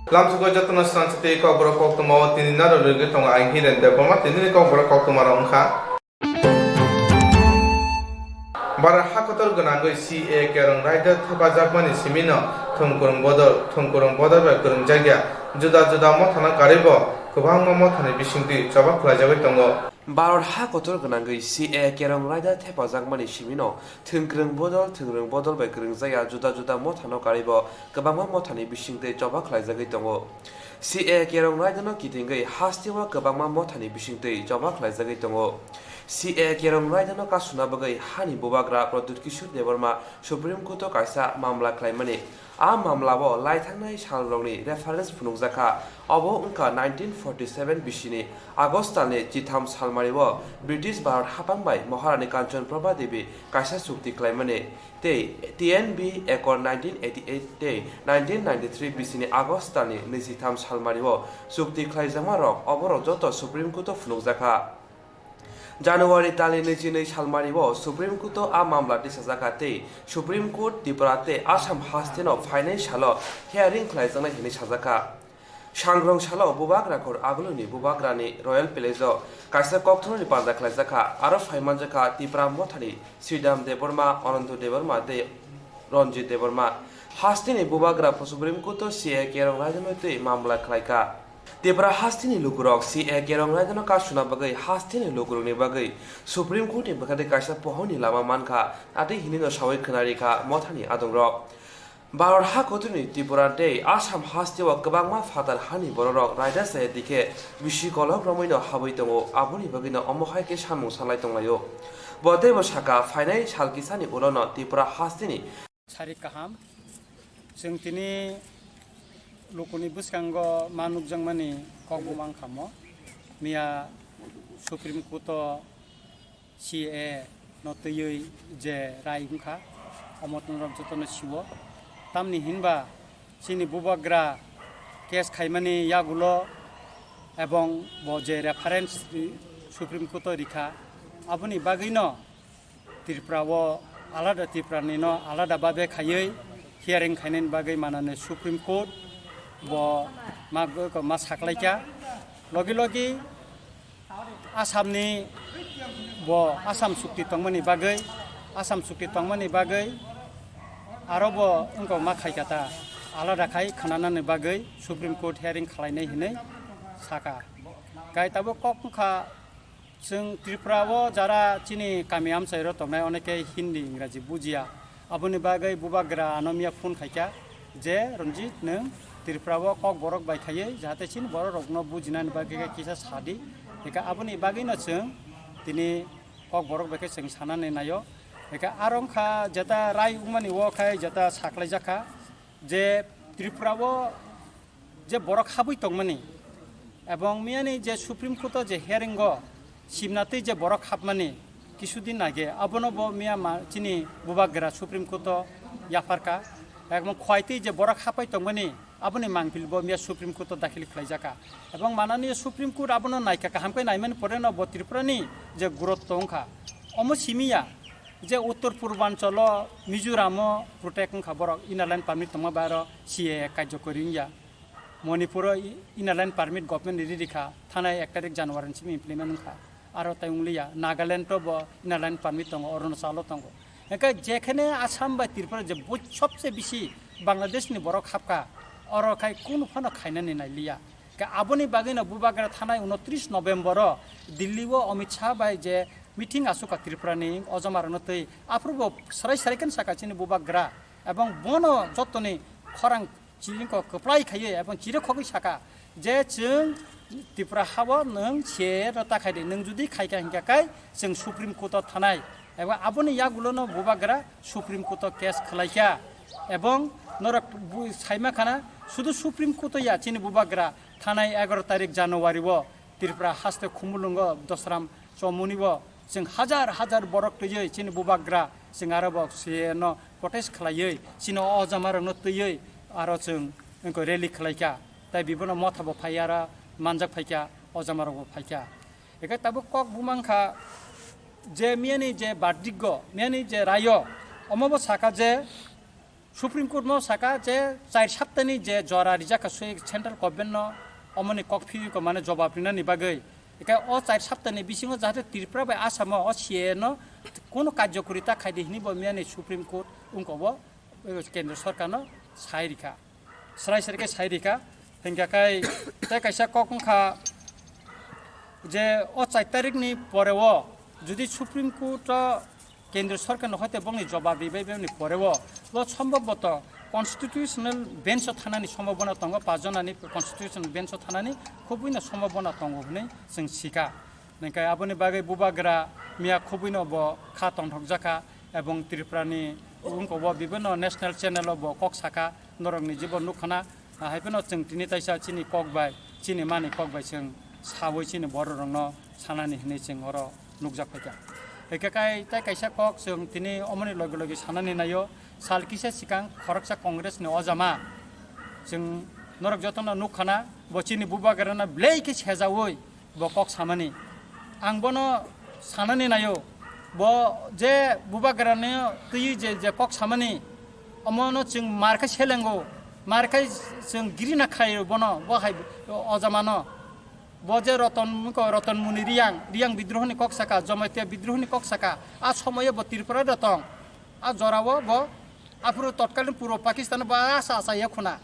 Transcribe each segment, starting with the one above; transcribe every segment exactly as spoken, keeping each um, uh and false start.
Lamsugo jotono swnamsitwi kokborok koktwmao tini naro rwgwi tongo ang Hiren Debbarma, tinini kokborok koktwmarok wngkha. Bharat hakotor gwnangwi C A A kerong raida thepajakmani simino thumkwrwng bodol, thumkwrwng bodol bai kwrwngjakya juda juda mothano karwibo kwbangma mothani bisingtwi choba khlaijagwi tongo. Bharat hakotor gwnangwi C A A kerong raida thepajakmani simino thwngkwrwng bodol, thwngkwrwng bodol bai kwrwngjakya juda juda mothano karwibo kwbangma mothani bisingtwi choba khlaijagwi tongo. C A A kerong raidano kitingwi hasteo kwbangma mothani bisingtwi choba khlaijagwi tongo. C A A kerong raidano kasuna bagwi hani bubagra Pradyut Kishore Debbarma Supreme Court-o kaisa mamla khlaimani. A mamlao laithangnai salrokni reference phunukjakha. Obo wngkha nineteen forty seven bisini August talni chitham salmario British Bharat haphang bai Maharani Kanchan Prabha Devi kaisa chukti khlaimani. Tei T N B Accord nineteen eighty eight tei nineteen ninety three bisini August talni nwichitham salmario chukti khlaijakmarok oborok joto Supreme Court-o phunukjakha. January talni nwichi nwi salmario Supreme Court-o a mamla tisajakha tei Supreme Court Tripura tei Assam hasteno phainai salo hearing khlaijaknai hinwi sajakha. Sangrong salo bubagra khor aguluni bubagrani Royal Palace-o kaisa kokthorni panda khlaijakha, aro phaimanjakha Tipra Mothani Sridham Debbarma, Ananto Debbarma tei Ranjit Debbarma. Hasteni bubagra Supreme Court-o C A A kerong raidano twi mamla khlaikha. Tipra hasteni lukurok C A A kerong raidano kasuna bagwi hasteni lukurokni bagwi Supreme Court-ni bwkhadi kaisa pohorni lama mankha, atwi hinwino sawi khwnarikha Mothani adongrok. Bharat hakotorni Tripura tei Assam hasteo kwbangma phatar hani bororok raida chaya dikhe bisi kolok romwino habwi tongo, aboni bagwino omo hai khe samung salai tonglaio. Bo teibo sakha, phainai sal kisani ulono Tripura hasteni Sari kaham, chwng tini lukuni bwskango ma nukjakmani kok bumang khamo, miya Supreme Court-o C A A no twiwi je rai wngkha, omo norok jotono siwo. Tamni hinba chini bubagra case khaimani yagulo ebong bo je reference Supreme Court-o rikha, aboni bagwino Tripura-o alada, Tripura-nino alada babe khaiwi hearing khainani bagwi manani Supreme Court bo ma, ma saklaikha. Logi logi Assamni bo Assam chukti tongmani bagwi, Assam chukti tongmani bagwi aro bo wngkha ma khaikha ta, alada khai khwnanani bagwi Supreme Court hearing khlainai hinwi sakha. Kai tabuk kok wngkha, chwng Tripura-o jara chini kami amchairo tongnai, oneke Hindi, Ingraji bujiya. Aboni bagwi bubagra ano miya phone khaikha je, "Ranjit, nwng Tripura-o kok borok bai khaiwi jahate chini bororokno bujinani bagwi khe kisa sadi." Eka aboni bagwino chwng tini kok borok bai khe chwng sanani naio. Eka aro wngkha jeta rai wngmani o khai jeta saklaijakha je Tripura-o je borok habwi tongmani, ebong miyani je Supreme Court-o je hearing-o simnatwi je borok hapmani, kisudin age abono bo miya ma chini bubagra Supreme Court-o yapharkha, ebong khwaitwi je borok hapai tongmani, aboni mangpili bo miya Supreme Court-o dakhil khlaijakha. Ebong mananiya Supreme Court abono naikha, kaham khe naimani poreno bo Tripura-ni je gurutto wngkha, omo simiya je Uttor Purbanchalo, Mizoram-o protect wngkha borok, Inner Line Permit tongma bai aro C A A karjokori wngya. Manipur-o i-, Inner Line Permit government ni riri kha, thanai ek tarik January ni simi implement wngkha. Aro tai wng liya, Nagaland-o bo Inner Line Permit tongo, Arunachal-o tongo. Hingkhe jekhene Assam bai Tripura je bo-, sobse bisi Bangladesh ni borok hapkha, oro khai kunu phano khainani nai liya. Hingkhe aboni bagwino bubagra thanai unotris November-o Delhi-o Amit Shah bai je meeting asukha Tripura ni ojamarokno twi, aphuru bo swrai swrai khe sakha chini bubagra, ebong bono jotoni khorang chini kok kwplai khaiwi ebong chirikhogwi sakha je, "Chwng Tripura hao nwng C A A rota khai di, nwng judi khaikha hinkha khe chwng Supreme Court-o thanai." Ebong aboni yagulono bubagra Supreme Court-o case khwlaikha. Ebong norok bu-, saima khana, sudu Supreme Court-o ya, chini bubagra thanai egaroh tarik January-o Tripura haste Khumulwngo Dosram Chomuni bo chwng hajar hajar borok twiwi chini bubagra chwng aro bo C A A no protest khlaiwi chini o ojamarokno twiwi aro chwng wngkha rally khlaikha, tei bibono motha bo phai aro manjak phaikha, ojamarok bo phaikha. Hingkhe tabuk kok bumang kha je miyani je verdict-o, miyani je rayo, omo bo sakha je Supreme Court no saka je char saptani je jora rijak kha sui central government no omoni kok phiwi ko mane jobab rinani bagwi. Eka o char saptani bisingo jahate Tripura bai Assam o C A A no kono karjokorita khaidi hini bo miyani Supreme Court wngko bo, eh, kendra sorkar no sai rikha. Srai srai khe sai rikha. Hingkha kai tei kaisa kok wngkha je o char tarikni pore o jodi Supreme Court o kendra sorkar no hoite bongni jobab ribai bini pore o bo sombobboto constitutional bench o thanani sombobona tongo, pach jonani constitutional bench o thanani khubui no sombobona tongo hwnwi chwng sika. Hingkhe aboni bagwi bubagra miya khubui no bo kha tongthokjakha ebong Tripura ni wngko bo bibinno national channel o bo kok saka norok ni jibo nukha na. Hai phano chwng tini taisa chini kok bai, chini mani kok bai chwng sawi chini borok rok no sanani hinwi chwng oro nukjak phaikha. Hingkhe kai tei kaisa kok chwng tini omoni logi logi sanani naio, sal kisa sikang khoroksa Congress ni ojama chwng norok jotono nukha na, bo chini bubagra no belai khe sejawi bo kok samani. Ang bono sanani naio, bo je bubagra ni twi je, je kok samani, omono chwng mar khe selengo, mar khe chwng girina khaio bono, bo hai ojamano. Bo je Roton, Roton Muni Riyang, Riyang bidrohoni kok saka, Jamatia bidrohoni kok saka, a somoyo bo Tripura rotong, a jorao bo aphuru totkalni Purbo Pakistan bo asa asa ya khuna.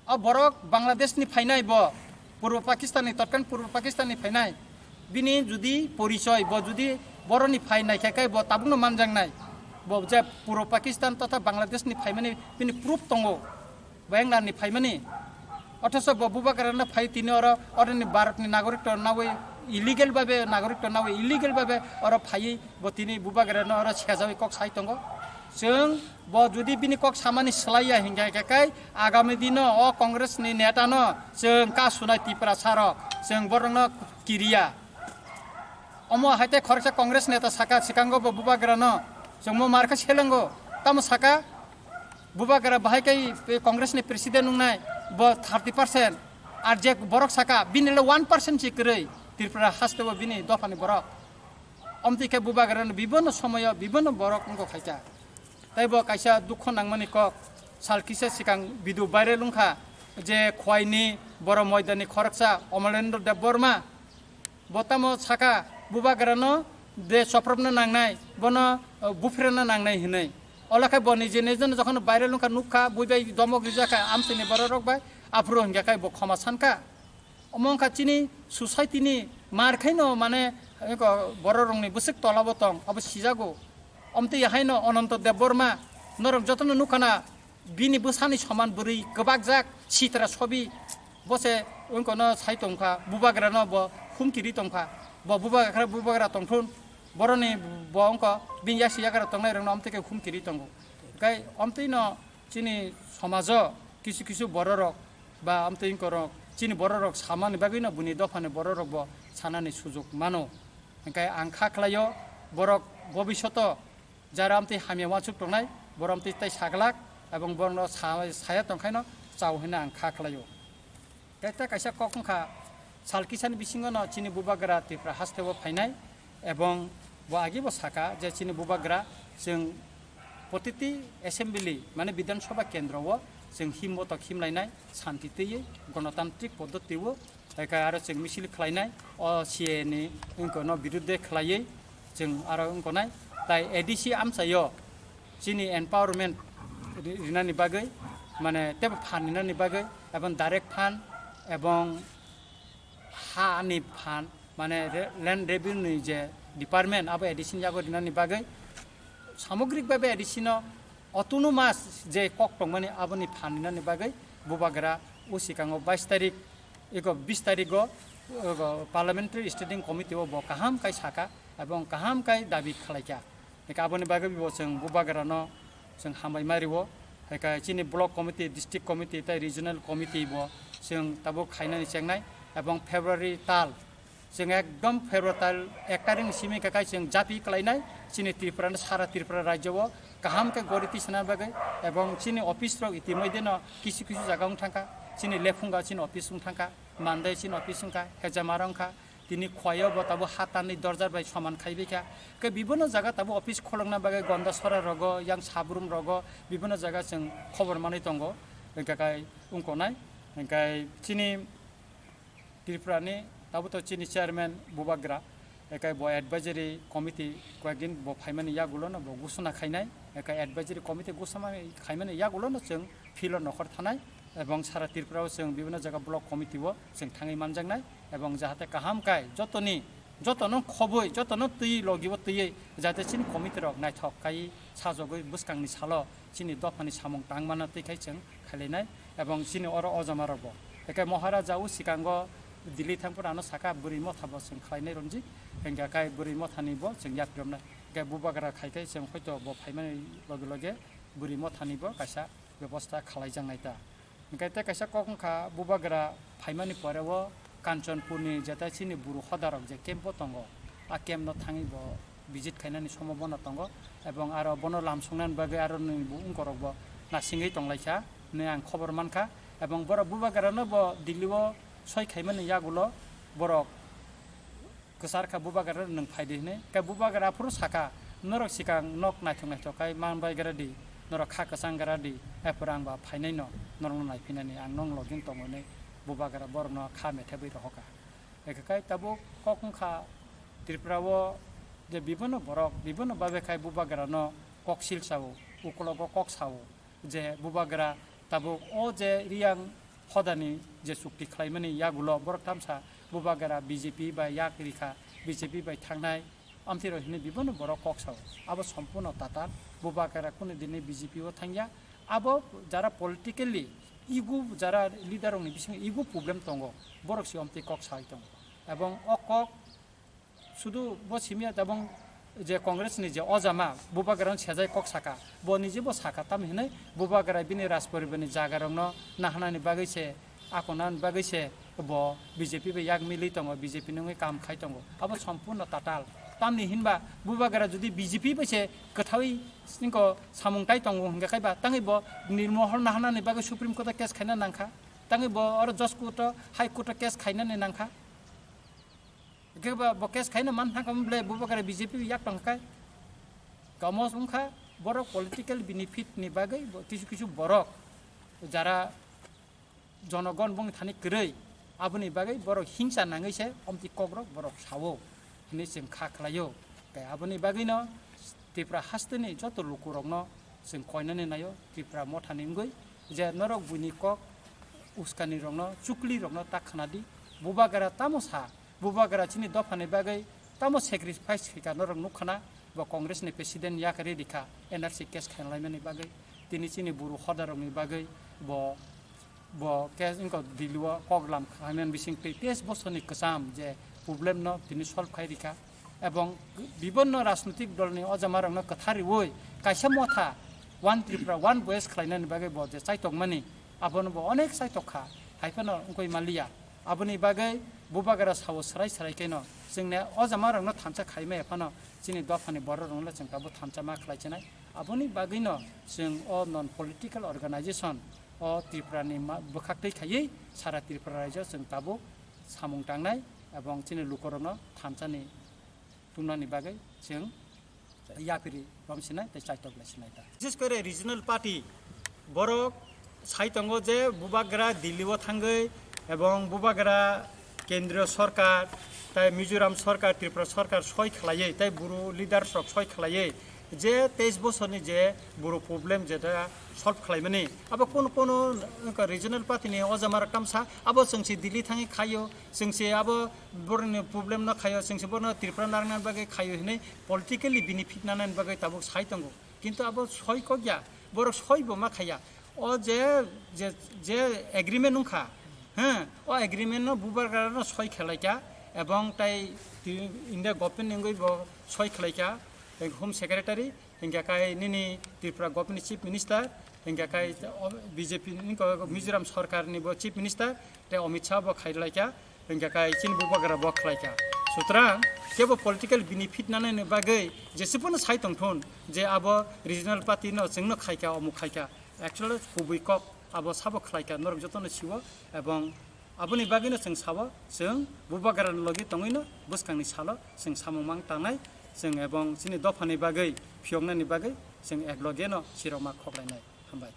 O borok Bangladesh ni phainai bo, Purbo Pakistan ni, totkan Purbo Pakistan ni phainai. Bini judi porichoi, bo judi boroni phai naikha khe bo tabukno manjaknai. Bo je Purbo Pakistan totha Bangladesh ni phaimani bini proof tongo. Bo England ni phaimani. Othoso bo bubagra no phai tini oro, oroni Bharat ni nagorik to nawi illegal babe, nagorik to nawi illegal babe oro phaiwi bo tini bubagra no oro sejawi kok sai tongo. Chwng bo judi bini kok samani slai ya hingkha khe kai agami dino o Congress ni neta no chwng ka sunai Tiprasa rok chwng borok no kiriya. Omo hai tei khoroksa Congress neta saka swkango bo bubagra no chwngmo mar khe selengo. Tamo saka bubagra bahai kai Congress ni president wngnai bo thirty percent. Ar je borok saka bini le one percent si kwrwi Tripura haste bo bini dopha ni borok. Omtwi khe bubagra no bibinno somoyo bibinno borok wngkha khaikha. Tei bo kaisa dukho nangmani kok, sal kisa swkang video viral wngkha je Khwaini Boro Moidani khoroksa Omolendra Debbarma, bo tamo saka bubagra no de chopropna nangnai, bono, uh, buphrena nangnai hinwi. Ola khe bo nije nije no jokhon viral wngkha, nukha, bui bai domok rijak kha amchini borok rok bai, aphuru hingya khe bo khoma sankha. Omo wngkha chini society ni mar khaino mane eko borok rokni bwswk tola bo tong abo sijago. Omtwi haino Ananto Debbarma norok jotono nukha na bini bwsani soman bwrwi kwbakjak sitra sobi bo se wngkono sai tongkha bubagra no bo humkiri tongkha bo bubagra bubagra tongthun boroni bo wngko bini yasi yagra tongnai rokno omtwi khe humkiri tongo. Kai omtwi no chini somajo kisu kisu bororok ba amtwi wngkorok chini bororok samani bagwino buni dophani bororokbo sanani sujuk mano. Hwnkhe ang kha khlaio borok bobishoto jara amtwi hamya uansuk tongnai borok amtwi tei saglak ebong borokno sa-, saya tongkhaino chao hwnwi ang kha khlaio. Tei tei kaisa kok wngkha, sal kisani bisingo no chini bubagra Tripura hasteo phainai, ebong bo agi bo saka je chini bubagra chwng protiti assembly mane Bidhan Sabha kendro o chwng himbotok himlainai, santi twiwi gonotantrik poddoti o, tei kai aro chwng misil khlainai o C A A ni wngkha no birudde khlaiwi chwng aro wngkha nai, tai A D C amchaio chini empowerment ri-, rinani bagwi, mane tebo phan rinani bagwi, ebong direct phan, ebong ha ni phan, mane re-, land revenue ni je department, abo A D C ni yago rinani bagwi, samogrik babe A D C no autonomous je kok tongmani aboni phan rinani bagwi bubagra o sikango bais tarik, ego bis tarigo, ego Parliamentary Standing Committee o bo kaham kai saka, ebong kaham kai dabi khlaikha. Hingkhe aboni bagwi bo chwng bubagrano chwng hambai ma rio. Hingkhe chini block committee, district committee tei regional committee bo chwng tabuk khainani chengnai, ebong February tal chwng ekdom February tal ek tarikni simi khe kai chwng japi klainai chini Tripura no, sara Tripura rajyo o kaham khe gori tisana bagwi, ebong chini office rok itimodhye no kisu kisu jaga wng thangkha, chini Lephunga chini office wng thangkha, Mandai chini office wngkha, Hejamara wngkha, Tini khoyo bo tabuk ha tanwi dorjar bai soman khai bai kha. Khe bibinno jaga tabuk office kholokna bagwi Gonda sora rogo, yang sabrum rogo, bibinno jaga chwng khobor manwi tongo. Hwnkhe kai wngkoknai, hwnkhe chini Tripura ni tabuk to chini chairman Bubagra, hwnkhe bo advisory committee koyekdin bo phaimani yagulo no bo gusuna khainai, hwnkhe advisory committee gusuma khaimani yagulo no chwng field o nokhor thanai, ebong sara Tripura o chwng bibinno jaga block committee o chwng thangwi manjaknai, ebong jahate kaham kai jotoni, jotono khoboi, jotono twi logi o twiwi jahate chini committee rok naithok kai sajagwi bwskangni salo chini dophani samung tangmana twi khai chwng khailainai, ebong chini oro ojama rok bo. Hwnkhe Maharaja o sikango Delhi thangphuru ano saka bwrwi motha bo chwng khlainai romjik, hwnkhe kai bwrwi mothani bo chwng yapiromnai. Hwnkhe Bubagra khai khe chwng hoito bo phaimani loge loge bwrwi mothani bo kaisa bebosta khalaijaknai ta. Hwnkhe tei kaisa kok wngkha, Bubagra phaimani pore o Kanchanpurni jetai chini buru hodarok je camp o tongo, a camp no thangwi bo visit khainani somo bono tongo, ebong aro bono lam songnani bagwi aro nini bo wngkorok bo nasingwi tonglaikha hinwi ang khobor mankha, ebong borok Bubagra no bo Delhi o soi khaimani yagulo borok kwchar kha Bubagra nwng phai di hinwi. Khe Bubagra aphuru saka, "Norok sikang nok naithok naithok khai man bai gra di, norok kha kwchang gra di, aphuru ang ba phainai no, norok no naiphinani ang nong login tongo," hinwi Bubagra borok no kha methebwi rohor kha. Ekhe khai tabuk kok wngkha Tripura o je bibinno borok, bibinno babe khai Bubagra no kok sil sao, ukologo kok sao. Je Bubagra tabuk o je Riyang hodani je chukti khlaimani yagulo borok tamsa Bubagra B J P bai yak rikha, B J P bai thangnai, amtwi rok hinwi bibinno borok kok sao. Abo sompurno tatal, Bubagra kunu dini B J P o thangya. Abo jara politically ego, jara leader rokni bisingo ego problem tongo, borok se amtwi kok sai tongo. Ebong o kok Sudu bo simi ya tabung je Congress ni je ojama Bubagra no sejai kok saka, bo nije bo saka tam hinwi Bubagra bini Rajporibar ni jaga rok no nahanani bagwi se, akonani bagwi se bo B J P bai yak milwi tongo, B J P nungwi kam khai tongo, abo sompurno tatal. Tamni hinba Bubagra jodi B J P bai se kwthawi singko samung tai tongo hingka khai ba tangwi bo Nirmohol nahanani bagwi Supreme Court o case khaina nangkha, tangwi bo oro Judge Court o, High Court o case khainani nangkha. Hingke ba bo case khaina man thangkha, omo ble Bubagra B J P yak tong khai. Kamo wngkha borok political benefit ni bagwi bo kisu kisu borok jara jonogon bung thani kwrwi, aboni bagwi borok hingsa nangwi se omtwi kokrok borok sao hinwi chwng kha khlaio. Tei aboni bagwino Tripura hasteni joto lukurokno chwng koinani naio, Tripura mothani wngwi je norok buini kok uskanirokno, chuklirokno ta khna di. Bubagra tamo sa, Bubagra chini dophani bagwi tamo sacrifice khaikha norok nukkhana, bo Congress ni president yakarwi rikha N R C case khainalaimani bagwi, tini chini buru hodarokni bagwi bo, bo case wngkha Delhi o koklam khaimani bisingtwi teis bosorni kwcham je problem no tini solve khai rikha, ebong bibinno rajnitik dolni ojamarokno kwthar riwi kaisa motha One Tripura, One Voice khlainani bagwi bo je chaitokmani, abono bo onek chaitok kha, hai phano wngwi manliya. Aboni bagwi Bubagra sao swrai swrai khe no chwngni ojamarokno thansa khaimaya phano chini dophani bororokno chwng tabuk thansa ma khlai chinai. Aboni bagwino chwng o non political organization o Tripura ni ma-, bwkhaktwi khaiwi sara Tripura rajyo chwng tabuk samung tangnai ebong chini lukurokno thansani tumnani bagwi chwng yapiri romsinai tei chaitok lai sinai ta. Bises kore regional party borok sai tongo je Bubagra Delhi o thangwi ebong Bubagra kendriyo sorkar tai Mizoram sorkar, Tripura sorkar soi khlaiwi tai buru leaders rok soi khlaiwi je teis bosorni je buru problem jeta solve khlaimani abo kono kono wngkha regional party ni ojamarok tamsa abo chwngsi Delhi thangwi khaio. Chwngse abo borokni problem no khaio, chwngse borokno Tripura narwkna bagwi khaio hinwi politically benefit nanani bagwi tabuk sai tongo. Kintu abo soi kok ya, borok soi bo ma khaiya. O je, je, je agreement wngkha, he, o agreement no Bubagra no soi khlai kha, ebong tai India government ni wngwi bo soi khlai kha, Home Secretary, hingke kai nini Tripura government ni Chief Minister, hingke kai B J P ni ko Mizoram sorkar ni bo Chief Minister, tei Amit Shah bo khai lai kha, hingke kai chini Bubagra bo khlai kha. Sutrang kebo political benefit nanani bagwi jesupano sai tongthun je abo regional party no chwngno khai kha, omo khai kha. Actually kubui kok abo sabo khlai kha, norok jotono siwo, ebong Aboni bagwino chwng sao, chwng bubagrani logi tongwino bwskangni salo chwng samung mang tangnai, chwng ebong chini dophani bagwi phiyoknani bagwi chwng eklogeno chirokma khoklainai. Hambai.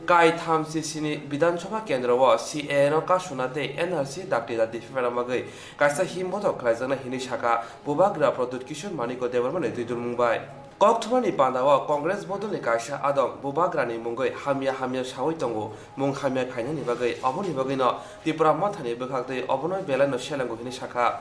Kaitham C C ni Bidhan Sabha kendro o C A A no kasuna tei N R C dakti dakti phaiphana bagwi kaisa himbothok khlaijaknai hinwi sakha Bubagra Pradyut Kishore Manikya Debbarma ni twi dulmung bai. Kokthumani panda o Congress bodolni kaisa adong Bubagra ni mungwi hamya hamya sawi tongo, mung hamya khainani bagwi, aboni bagwi no Tipra Mothani bwkhak twi obono belai no selengo hinwi sakha.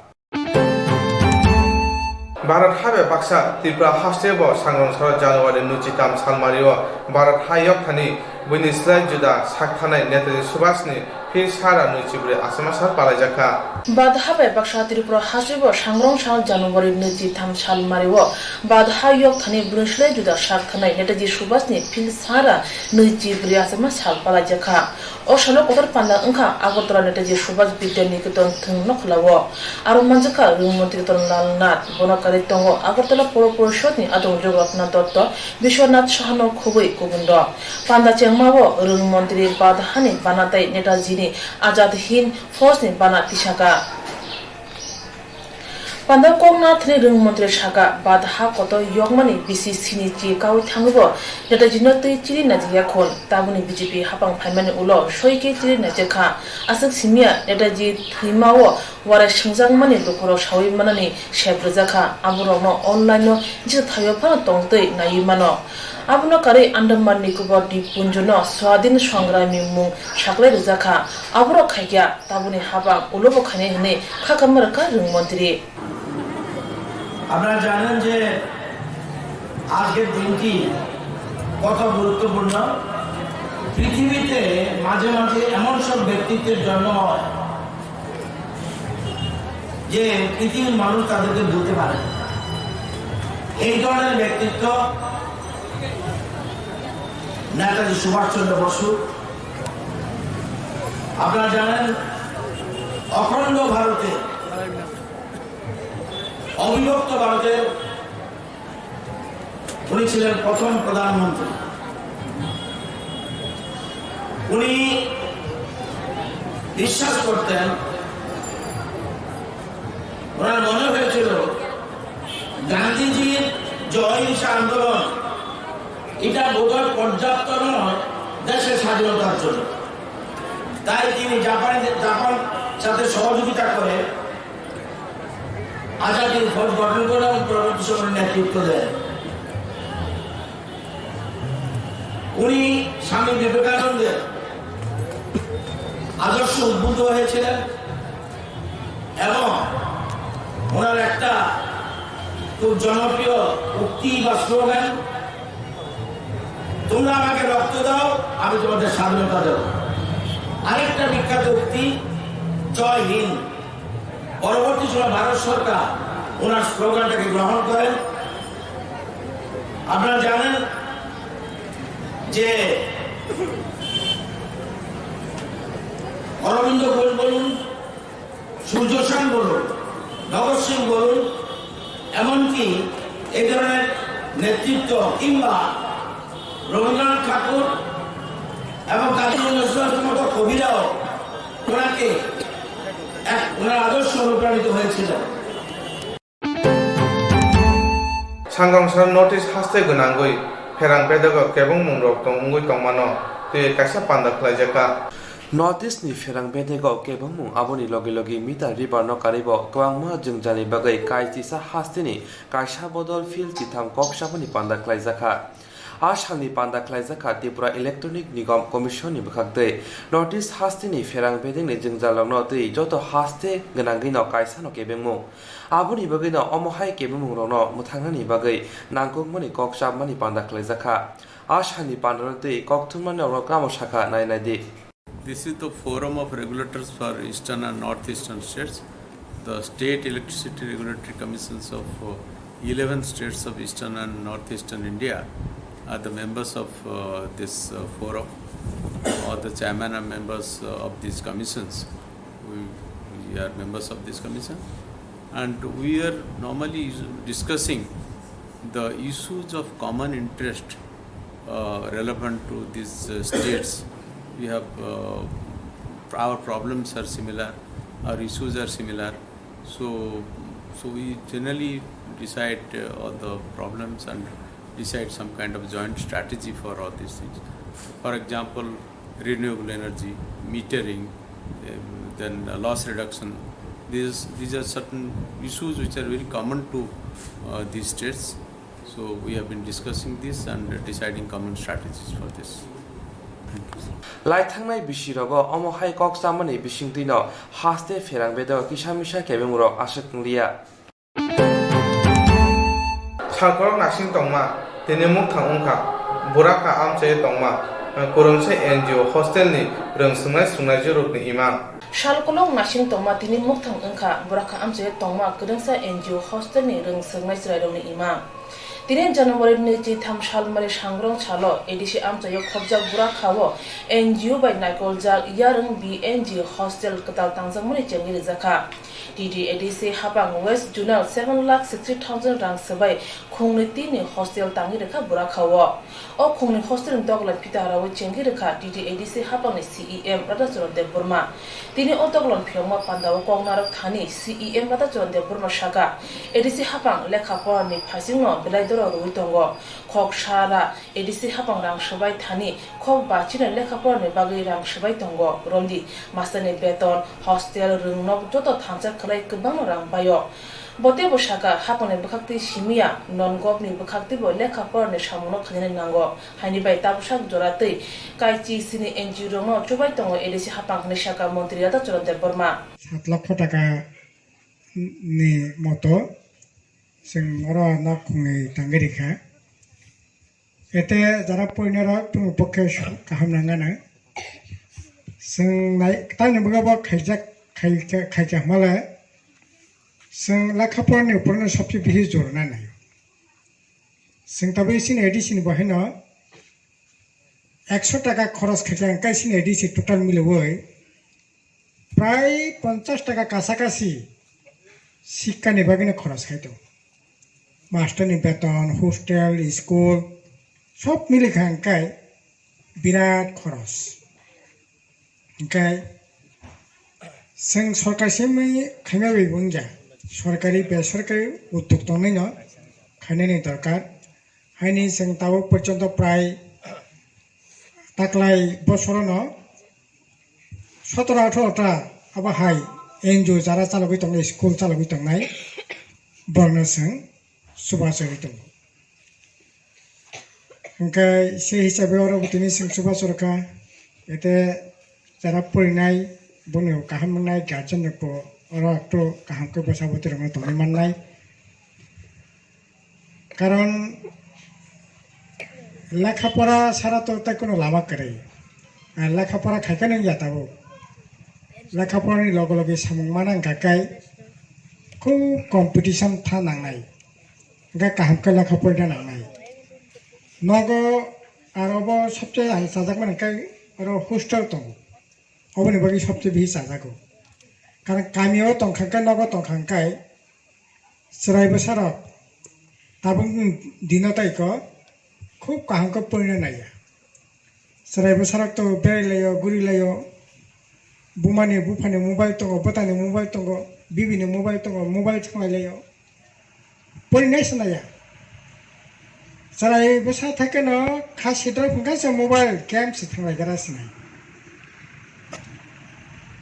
Bharat habe baksa Tripura haste bo sangrong salo January nwichi tam salmari o Bharat ha yokthani buini slai juda sak thanai Netaji Subhash ni phil sara nwichi bwrwi achama sal palaijakha. Bharat habe baksa Tripura haste bo sangrong sal January nwichi tham salmari o Bharat ha yokthani buini slai juda sak thanai Netaji Subhash ni phil sara nwichi bwrwi achama sal palaijakha. O salo kotor panda wngkha Agartala Netaji Subhash Vidya Niketan thwng nokhlao. Aro manjakha Rwng Montri Ratan Lal Nath, bono karwi tongo Agartala Polo Porishod ni adong Jogoloknath Dotto, Biswanath Sahano khobwi kubun rok. Panda chengmao Rwng Montri Bharat hani bana tei Netaji ni Azad Hind Force ni bana tisakha. Panda koknathni Rwng Montri sakha, Bharat ha kotor yokmani bisi sini chi kaui thangwibo Netaji no twi chiri naijak yakhun. Tabukni B J P hapang phaimani ulo soi khe chiri naijakha. Aswk simiya Netaji thwimao warai swngjakmani lukurok saui manani sep rwjakha. Aborokno online no jesa thaio phano tongtwi naiwi mano. Abono karwi Andaman Nicobar Dippunjono Swadhin Songramni mung saklai rwjakha. Aborok khaikya tabukni hapang ulobo khainai hwnwi kha kamma rwkha Rwng Montri. আপনারা জানেন যে আজকের দিনটি কত গুরুত্বপূর্ণ। পৃথিবীতে মাঝে মাঝে এমন সব ব্যক্তিত্বের জন্ম হয় যে পৃথিবীর মানুষ তাদেরকে ভুলতে পারে না। এই ধরনের ব্যক্তিত্ব নেতাজি সুভাষচন্দ্র বসু। আপনারা জানেন, অখণ্ড ভারতে, অবিভক্ত ভারতের উনি ছিলেন প্রথম প্রধানমন্ত্রী। উনি বিশ্বাস করতেন, ওনার মনে হয়েছিল গান্ধীজির যে অহিংসা আন্দোলন, এটা বোধহয় পর্যাপ্ত নয় দেশের স্বাধীনতার জন্য। তাই তিনি জাপানি, জাপান সাথে সহযোগিতা করে আজাদির ফৌজ গঠন করেন এবং পরবর্তী সময়ে নেতৃত্ব দেন। উনি স্বামী বিবেকানন্দের আদর্শ উদ্বুদ্ধ হয়েছিলেন এবং ওনার একটা খুব জনপ্রিয় উক্তি বা স্লোগান, "তোমরা আমাকে রক্ত দাও, আমি তোমাদের স্বাধীনতা দেব।" আরেকটা বিখ্যাত উক্তি, "জয় হিন্দ।" পরবর্তী সময় ভারত সরকার ওনার স্লোগানটাকে গ্রহণ করেন। আপনারা জানেন যে অরবিন্দ ঘোষ বলুন, সূর্য সেন বলুন, ভগৎ সিং বলুন, এমনকি এই ধরনের নেতৃত্ব কিংবা রবীন্দ্রনাথ ঠাকুর এবং কাজী নজরুল ইসলামের মতো কবিরাও ওনাকে এক, ওনার আদর্শ অনুপ্রাণিত হয়েছিল। Sangrong sal North East haste gwnangwi pherang bedego kebengmungrok tong wngwi tongmano twiwi kaisa panda khlaijakha. North East ni pherang bedego kebengmung, aboni logi logi Mita River no karwibo kwbangma jwngjani bagwi kaitisa hasteni kaisa bodol phil chitham kok sabani panda khlaijakha. A salni panda khlaijakha Tripura Electronic Nigam Commission ni bwkhaktwi North East hasteni pherang bedengni jwngjalrokno twi joto haste gwnangwino kaisano kebengmung. Aboni bagwino omo hai kebengmungrokno mwthangnani bagwi nangkukmani kok chapmani panda khlaijakha. A salni pandano twi kok thumnani rokno tamo sakha nai naidi. This is the Forum of Regulators for Eastern and Northeastern States. The State Electricity Regulatory Commissions of, uh, eleven states of Eastern and Northeastern India are the members of, uh, this, uh, forum, or the chairman and members, uh, of these commissions. We, we are members of this commission, and we are normally discussing the issues of common interest, uh, relevant to these, uh, states. We have, uh, Our problems are similar, our issues are similar. So, so we generally decide uh, all the problems and decide some kind of joint strategy for all these things. For example, renewable energy, metering, um, then uh, loss reduction. These, these are certain issues which are very common to uh, these states. So we have been discussing this and deciding common strategies for this. Thank you. Lai thangnai bisi rogo omo hai kok chamani bisingtwi no haste pherang bedo kisa misa kebeng rok aswk wng liya. Salkhorok nasing tongma, tini mukthang wngkha, burakha amchai tongma, kwrwngsa N G O hostel ni rwng swngnai swngnai juruk ni imang. Salkhorok nasing tongma, tini mukthang wngkha, burakha amchai tongma, kwrwngsa N G O hostel ni rwng swngnai chwrairok ni imang. Tini January nwi chitham salmari sangrong salo A D C amchaio khopjak burakha o N G O bai naikoljak yarwng B N G hostel kwtal tangjakmani chengwi rijak kha. T T A D C hapang West Zonal seven lakh sixty thousand rang swbai khungni tini hostel tangwi rwkha burakha o. O khungni hostel ni doglam phita harawi chengwi rwkha T T A D C hapangni C E M Radhacharan Debbarma. Tini o doglam phiyokma pandao kok narwk thani C E M Radhacharan Debbarma saka, A D C hapang lekha porani phaisingno belai doro rwwi tongo. Khok sara A D C hapang rang swbai thani khok bachino lekha porani bagwi rang swbai tongo. Romdi masani beton, hostel, rwngnok joto thansa khwlai kwbangno rang bai-o. Bo teibo saka, hapangni bwkhaktwi simiya, non-govt ni bwkhaktwibo lekha porani samungno khainani nango, haini bai tabuksak jora twi kaichi chini N G O rokno chubai tongo A D C hapang, hwnwi saka Montri Radhacharan Debbarma. Sat lokho taka ni moto chwng oro nok khungwi tangwi rikha. Ete jara porinai rok tongwi pokhe kaham nang gana. Chwng nai tamni bwkha bo khaijak khaija hwnmale chwng lekha porani uporno sabse bihi jor na naio. Chwng tabuk chini A D C ni bo haino ekso taka khoros khaikha hwnkhe chini A D C total miliwi prai ponchas taka kasa kasi sikkani bagwino khoros khai tongo. Master ni beton, hostel, school sob milikha hwnkhe birat khoros. Hwnkhe chwng sorkar simi khaima bai wngya, sorkari besorkari uddog tongnaino khainani dorkar. Haini chwng tabuk porjonto prai taklai bosorono sotoro atharo ta abo hai N G O jara chalogwi tongnai, school chalogwi tongnai, borokno chwng chubachu rwi tongo. Hwnkhe se hisabe oro bo tini chwng chubachu rwkha, ete jara porinai boni kaham wngnai guardian rokbo oro ekto kaham khe bwsa bwtwi rokno tongwi mannai. Karon lekha pora sara to tei kono lama kwrwi. Ar lekha pora khaikhe nung ya tabuk. Lekha porani loge loge samung mana wngkha khe khub competition tha nangnai. Hwnkhe kaham khe lekha porina nangnai. Nogo aro bo sobse ang chajakmani hwnkhe oro hostel tongo. Oboni bagwi sobse bihi chajago. Karon kamio tongkha khe nogo tongkha khe chwrai bwsarok tabuk dino taiko khub kaham khe porina naiya. Chwrai bwsarok to berai laio, guri laio. Bumani buphani mobile tongo, bwtani mobile tongo, bibini mobile tongo, mobile thwnglai laio. Porinai se naiya. Chwrai bwsa thai kheno kha sidrok hwnkhe se mobile game se thwnglai gra sinai.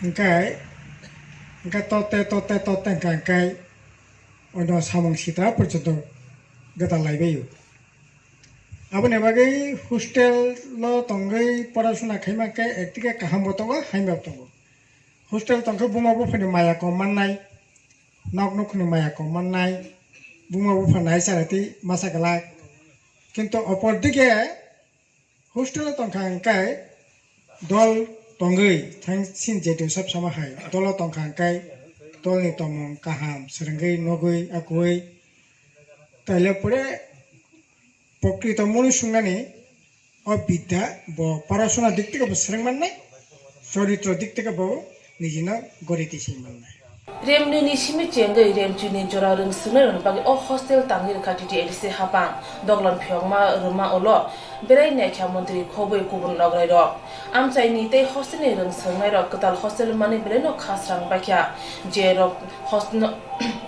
Hwnkhe hwnkhe tote tote tote hwnkhe hwnkhe ono samung sitra porjonto gwdal lai baio. Aboni bagwi hostel o tongwi porasuna khaima khe ekdike kaham bo tongo, hamya bo tongo. Hostel tongkhe buma buphani maya kom mannai, nok nukhungni maya kom mannai, buma bupha nai chara twi masa glak. Kintu opor dike hostel o tongkha hwnkhe dol tongwi thang sin jedu sab sama hai dolo tongkha hwnkhe dolni tongmung kaham swrwngwi nugwi akui taile pore pokrito munu sungnani o bidya bo porasuna dik theke bo swrwng mannai, choritro dik theke bo nijino gori tising mannai. Remnini simi chengwi remchini jora rwngswngnairokni bagwi o hostel tangwi rwkha T T A D C haphang. Doglon phiyokma rwma ulo berai naikha montri khobwi kubun nograirok. Amchaini tei hostelni rwngswngnairok kwtal hostel manwi belaino khasrang baikha. Jerok hostel,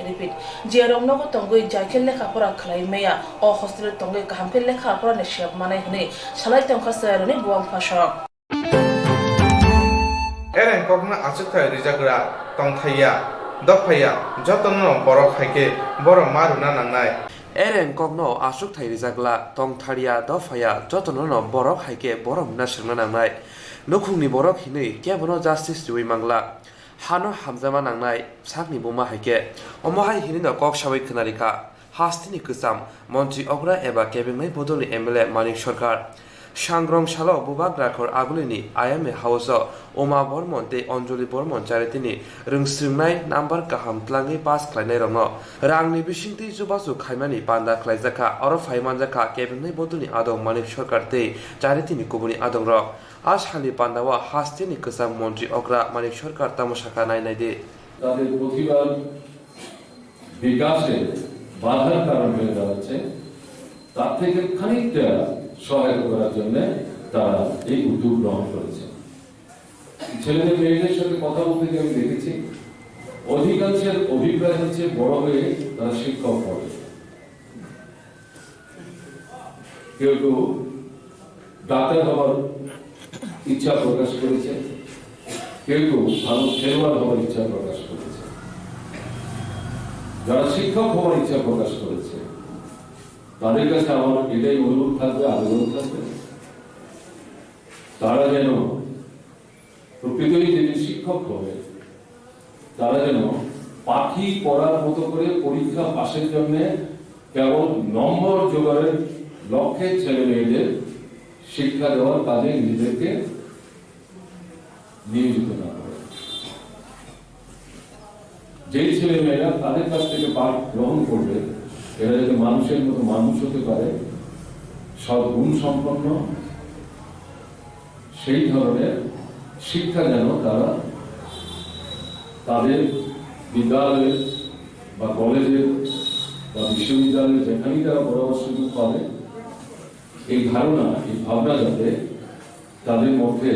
repeat, jerok nogo tongwi jaikhe lekha pora khlai maya, o hostel tongwi kaham khe lekha porani sep manai hwnwi salai tongkha chwrairokni buwang phasok. Ereng kokno achukthai rijagra tongthaiya, dophaiya, jotono borok hai khe borok ma rwna nangnai. Ereng kokno achukthai rijakla tongthaiya, dophaiya, jotono borok hai khe borok rwna swrwngna nangnai. Nukhungni borok hinwi kebono justice riwi mangla. Hano hamjakma nangnai sakni buma hai khe. Omo hai hinwi no kok sawi khwnarikha. Hasteni kwcham montri okra eba kebengnai bodolni M L A Manik Sarkar. Sangrong salo bubagra khor agulini I M A house-o Uma Bormon tei Anjali Bormon charitini rwngswrwngnai number kaham tlangwi pass khlainairokno rangni bisingtwi chubachu khaimani panda khlaijakha. Oro phai manjakha kebengnai bodolni adong Manik Sarkar tei charitini kubuni adongrok. A salni pandao hasteni kwcham montri okra Manik Sarkar tamo sakha nai naidi. তাদের প্রতিভা বিকাশে বাধার কারণ হয়ে দাঁড়াচ্ছে, তার থেকে খানিকটা সহায়তা করার জন্য তারা এই উদ্যোগ গ্রহণ করেছে। ছেলেদের মেয়েদের সাথে কথা বলতে গিয়ে আমি দেখেছি, অধিকাংশের অভিপ্রায় হচ্ছে বড় হয়ে তারা শিক্ষক হবে। কেউ কেউ ডাক্তার হবার ইচ্ছা প্রকাশ করেছে, কেউ কেউ ভালো খেলোয়াড় হবার ইচ্ছা প্রকাশ করেছে। যারা শিক্ষক হবার ইচ্ছা প্রকাশ করেছে, তাদের কাছে আমার এটাই অনুরোধ থাকবে, আবেদন থাকবে, তারা যেন প্রকৃতই যিনি শিক্ষক হবে, তারা যেন পাখি পড়ার মতো করে পরীক্ষা পাসের জন্য কেবল নম্বর জোগাড়ের লক্ষ্যে ছেলে মেয়েদের শিক্ষা দেওয়ার কাজে নিজেদেরকে নিয়োজিত না করে। যেই ছেলে মেয়েরা তাদের কাছ থেকে পাঠ গ্রহণ করবে, এরা যাতে মানুষের মতো মানুষ হতে পারে, সব গুণ সম্পন্ন, সেই ধরনের শিক্ষা যেন তারা তাদের বিদ্যালয়ে বা কলেজে বা বিশ্ববিদ্যালয়ে যেখানেই তারা পড়াবার সুযোগ পাবে, এই ধারণা, এই ভাবনা যাতে তাদের মধ্যে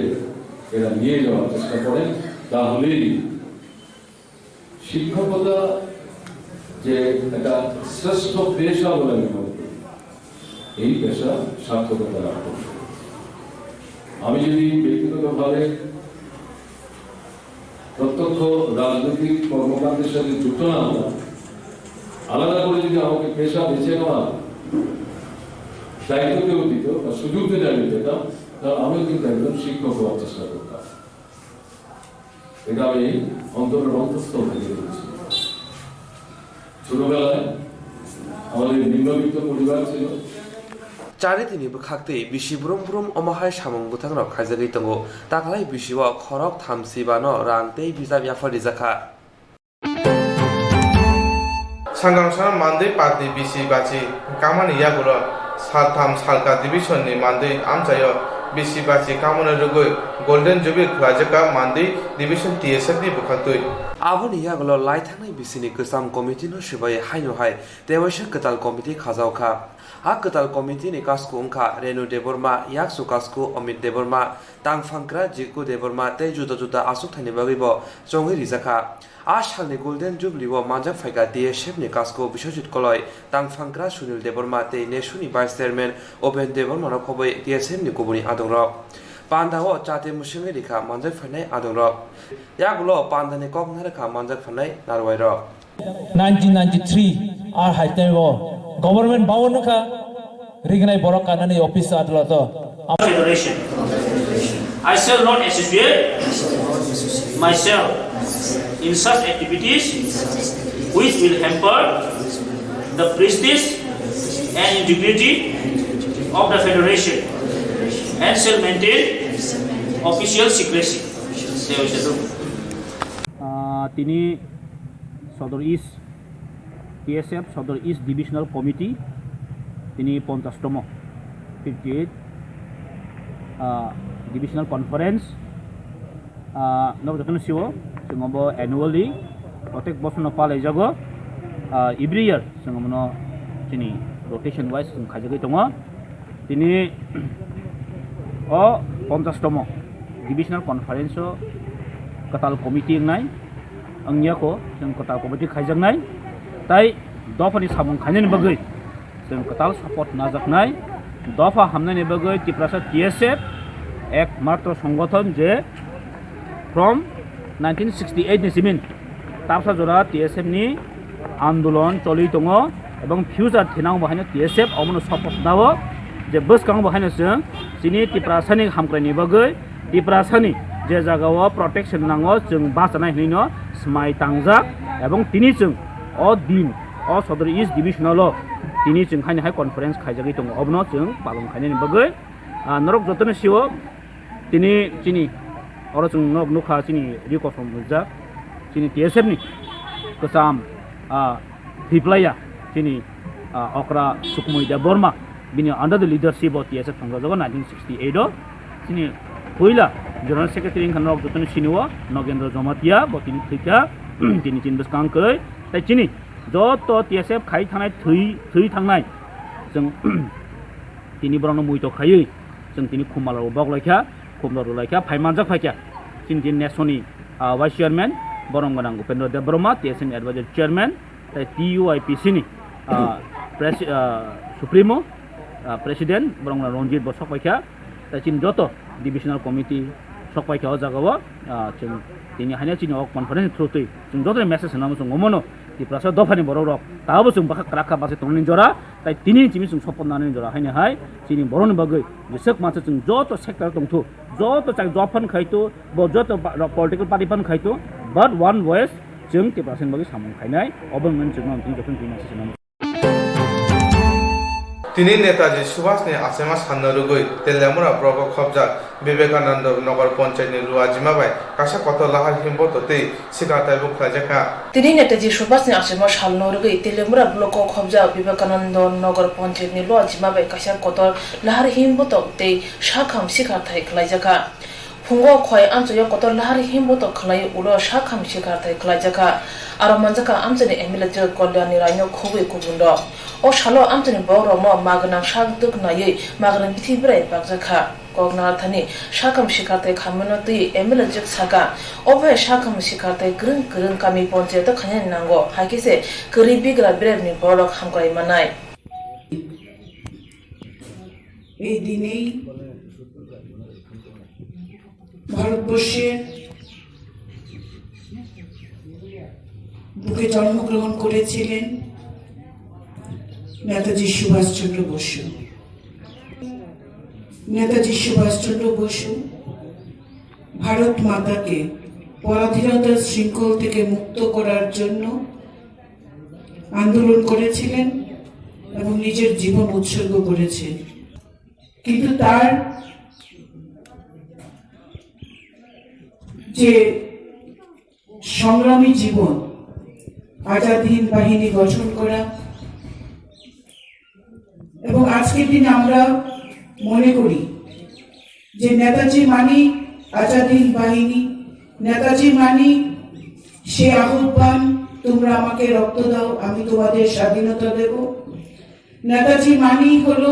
এরা নিয়ে যাওয়ার চেষ্টা করেন, তাহলেই শিক্ষকতা যে একটা শ্রেষ্ঠ পেশা বলে আমি মনে করি, এই পেশা সার্থকতা লাভ করবে। আমি যদি ব্যক্তিগতভাবে প্রত্যক্ষ রাজনৈতিক কর্মকাণ্ডের সাথে যুক্ত না হতাম, আলাদা করে যদি আমাকে পেশা বেছে নেওয়ার দায়িত্ব কেউ দিত বা সুযোগ যদি আমি পেতাম, তাহলে আমিও কিন্তু একজন শিক্ষক হওয়ার চেষ্টা করতাম। এটা আমি অন্তরের অন্তঃস্থল থেকে বলছি। ছোটবেলায় আমাদের নিম্নবিত্ত পরিবার ছিল। Charitini bwkhaktwi bisi brum brum omo hai samung bwthangrok khaijagwi tongo. Taklai bisio khorok thamsi bano rang tei bijap yaphar rijakha. Sangang sana mandwi party bisi bachi kamani yagulo saltham salka division ni mandwi amchaio bisi bachi kamani rwgwi Golden Jubilee khwlaijakha mandwi division T S F ni bwkhaktwi. Aboni yagulo laithangnai bisini kwcham committee no swbai haino hai tewaisa kwtal committee khajaokha. A kwtal committee ni kasku wngkha Renu Debbarma, yaksu kasku Amit Debbarma, tangphangkra Jiku Debbarma tei juda juda achukthaini bagwibo chongwi rijakha. A salni Golden Jubilee o manjak phaikha T S F ni kasku Biswajit Koloi, tangphangkra Sunil Debbarma tei nesuni Vice Chairman Open Debbarma no khobwi T S F ni kubuni adongrok. Panda o chate mwswngwi rikha manjak phainai adongrok. Yagulo panda ni kok narwkha manjak phainai narwai rok. Nineteen ninety-three ar hai time o government bao nukha. Rignai borok kanani office adolato. Federation. I shall not associate myself in such activities which will hamper the prestige and integrity of the Federation and shall maintain official secrecy. Ah, tini Sodor East T S F Sodor East Divisional Committee, tini ponchash tomo, fifty eight, ah, Divisional Conference, ah, nok jotono siwo, chwng obo annually Protek bosono palaijago, ah, every year chwng bono chini rotation wise chwng khaijagwi tongo. Tini o ponchash tomo Divisional Conference o kwtal committee wngnai, wngyako chwng kwtal committee khaijaknai, tai dophani samung khainani bagwi chwng kwtal support najaknai. Dopha hamnani bagwi Tiprasa T S F ekmatro songothon je from nineteen sixty-eight ni simin tapsa jora T S F ni andolon choli tongo, ebong future thinang bo haino T S F omono support nao je bwskango bo haino chwng chini Tiprasani hamkraini bagwi, Tiprasani je jagao protection nango chwng bachanai hinwi no smai tangjak, ebong tini chwng o din o Sodor East Divisional o tini chwng haino hai conference khaijagwi tongo, obono chwng palong khainani bagwi, ah, norok jotono sio tini chini oro chwng norok nukha chini ri kosom rijak chini T S F ni kwcham, ah, Hiplaya chini, ah, okra Sukumui Debbarma, bini under the leadership of T S F thangjago nineteen sixty-eight o. Chini puila General Secretary wngkha norok jotono sinio Nogendra Jamatia, bo tini thwikha, tini chini bwskang kwrwi. Tai chini joto T S F khai thangnai, thwi, thwi thangnai, chwng tini borokno muito khaiwi chwng tini khumalo boklaikha, khumlo rwlaikha, phai manjak phaikha. Chini tini nesoni, ah, Vice Chairman, borom gwnang Upendra Debbarma, T S F ni Advisor Chairman, tai T U I P C ni, ah, presi-, ah, Supremo, ah, President, borok wngkha Ranjit bo sok paikha, tai chini joto Divisional Committee sok paikha o jagao, ah, chwng tini haino chini o conference through twi chwng joto message swnamo chwng omono Tiprasa dophani borok rok tabuk chwng bwkha kwrak kha bachai tongnani jora, tai tini chini chwng support nanani jora haino hai chini borokni bagwi jeswk mansa chwng joto sector tongthu, joto chak job phan khaithu, bo joto ba-, rok political party phan khaithu, but one voice chwng Tiprasani bagwi samung khainai, obo wngmani chwngno ang tini jokhon tini message swnamo. Tini Netaji Subhas ni achema salno rwgwi Teliamura block o khobjak Vivekananda Nagar Panchayat ni Luajima bai kaisa kotor lahar himboto tei swkang taibo khlaijakha. Tini Netaji Subhas ni achema salno rwgwi Teliamura block o khobjak Vivekananda Nagar Panchayat ni Luajima bai kaisa kotor lahar himboto tei sakham swkang tai khlaijakha. Phungo khoi amchaio kotor lahar himboto khlai ulo sakham swkang tai khlaijakha. Aro manjakha amchaini M L A Jyotirmoy Kalyan ni raino khobwi kubun rok. O salo amchaini borok rokno magwnang sak duk naiwi magwnang bithi berai bakjakha. Kok narthani sakham swkang tai khaimano twi M L A Jyotirmoy saka, obo hai sakham swkang tai kwrwng kwrwng kami panchayat o khainani nango, hai khe se kwrwi bigra beremni borok hamkrai manai. এই দিনেই ভারতবর্ষের বুকে জন্মগ্রহণ করেছিলেন নেতাজি সুভাষচন্দ্র বসু। নেতাজি সুভাষচন্দ্র বসু ভারত মাতাকে পরাধীনতার শৃঙ্খল থেকে মুক্ত করার জন্য আন্দোলন করেছিলেন এবং নিজের জীবন উৎসর্গ করেছেন। কিন্তু তার যে সংগ্রামী জীবন, আজাদ হিন্দ বাহিনী গঠন করা, এবং আজকের দিনে আমরা মনে করি যে নেতাজি মানি আজাদ হিন্দ বাহিনী, নেতাজি মানি সে আহ্বান, "তোমরা আমাকে রক্ত দাও, আমি তোমাদের স্বাধীনতা দেব।" নেতাজি মানি হলো